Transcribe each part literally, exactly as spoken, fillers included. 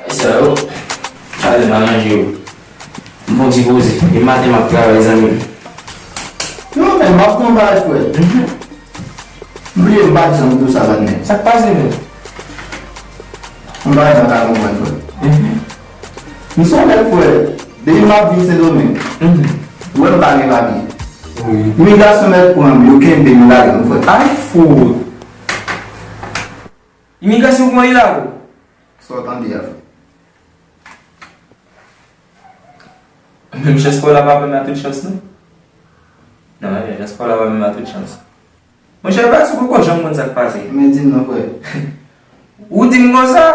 Sa yo, ale m aranje yo. M fè yon ti poze. Depi maten m ap travay, zanmi m. Non, men m ap pran bagay, frè. M bliye m pa t janm di w sa, patnè. Sa k pase, menm? Yon bagay m pa ka konprann, frè. M se yon nèg, frè. Depi m ap vin Sendomeng, ou wè m pa gen papye. Imigrasyon mèt pran m, yo kenbe m, yo lage m, frè. Ay, fout! Imigrasyon pran w, yo lage w? Sa w tande a, frè? Menm chans pa w la pa menm a tout chans, non. Non, men chans pa w la pa menm a tout chans. Monchè, bagay sa w poko janm konn sa k pase. Men di m non, frè. Ou di m konsa,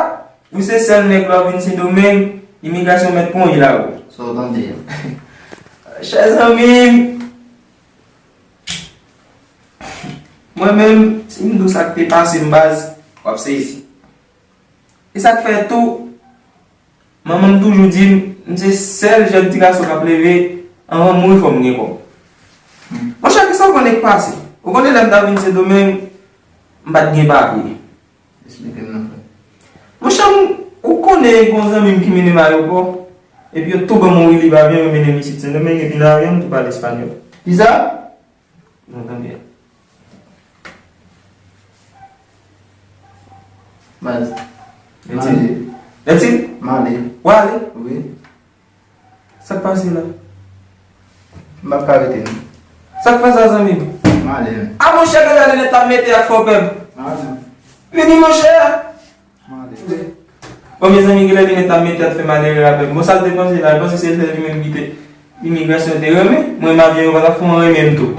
ou se sèl nèg lè w vin Sendomeng, imigrasyon mèt pran w, yo lage w. Sa w tande a? Chè zanmi m, mwen menm, si m di w sa k te pase m, baz, w ap sezi. E sa k fè tou, manman m toujou di m, m se sèl jèn ti gason k ap leve, anvan m mouri fò m gen kòb. Monchè, kisa w konnen k pase? Ou konnen lè m ta vin Sendomeng, m pa t gen papye. Esplike m non, frè. Monchè, m, ou konnen gen yon zanmi m ki mennen m ayewopò, epi yo tou ban m yon Willibab, yo mennen m isit Sendomeng, epi nan avyon m tou pale espanyòl. Kisa? Non, tande. Baz. Mèsi. M ale. Mèsi. M ale. W ale? Wi. Sa k pase la? M p ap ka rete, non. Sa k fè sa, zanmi m? M ale, men. A, monchè, gade linèt la mete ak fò pèp. M ale. Vini, monchè. M ale. Bon, mezanmi, genlè linèt la mete ak fè malere avè m. Bon, sa l te panse la, l panse se li menm ki te imigrasyon te renmen. Mwen, m avyon yo pa t ap fè mwen renmen m tou.